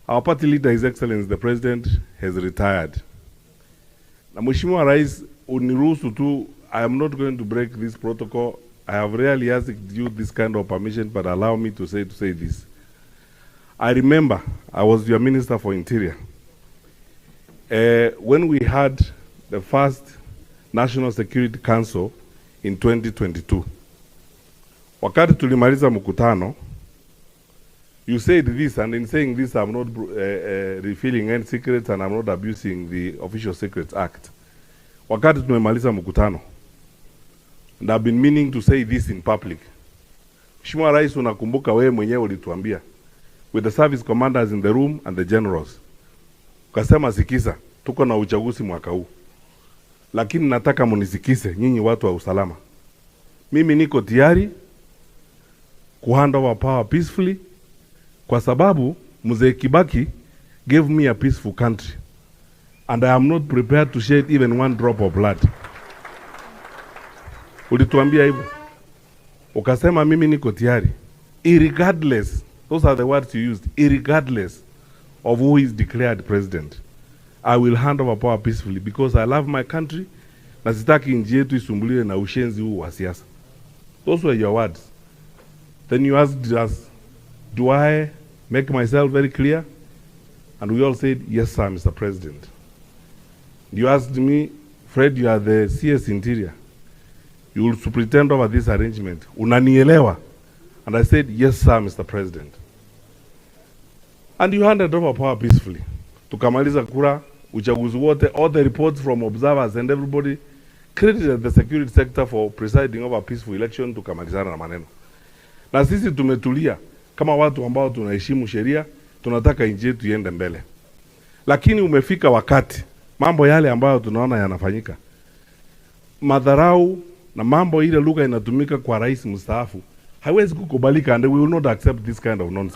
Our party leader, His Excellency the President, has retired. Na Mheshimiwa Rais, uniruhusu tu, I am not going to break this protocol. I have rarely asked you this kind of permission, but allow me to say this. I remember I was your Minister for Interior. When we had the first National Security Council in 2022. Wakati tulimaliza mkutano, you said this, and in saying this, I'm not revealing any secrets and I'm not abusing the Official Secrets Act. Wakati tumemaliza mkutano, and I've been meaning to say this in public. Mheshimiwa Rais, unakumbuka wewe mwenyewe ulituambia with the service commanders in the room and the generals, ukasema, "Sikiza, tuko na uchaguzi mwaka huu, lakini nataka munisikize nyinyi watu wa usalama. Mimi niko tayari kuhand over power peacefully kwa sababu Mzee Kibaki gave me a peaceful country and I am not prepared to shed even one drop of blood." Ulituambia hivyo, ukasema mimi niko tayari irregardless, those are the words you used, "irregardless of who is declared president, I will hand over power peacefully because I love my country na sitaki nchi yetu isumbuliwe na ushenzi huu wa siasa." Those were your words. Then you asked us, "Do I make myself very clear?" And we all said, "Yes, sir, Mr. President." You asked me, "Fred, you are the CS Interior. You will superintend over this arrangement. Unanielewa?" And I said, "Yes, sir, Mr. President." And you handed over power peacefully. Tukamaliza kura, uchaguzi wote, all the reports from observers and everybody credited the security sector for presiding over peaceful election. Tukamalizana na maneno. Na sisi tumetulia kama watu ambao tunaheshimu sheria, tunataka nchi yetu iende mbele. Lakini umefika wakati mambo yale ambayo tunaona yanafanyika, madharau na mambo ile lugha inatumika kwa rais mstaafu haiwezi kukubalika, and we will not accept this kind of nonsense.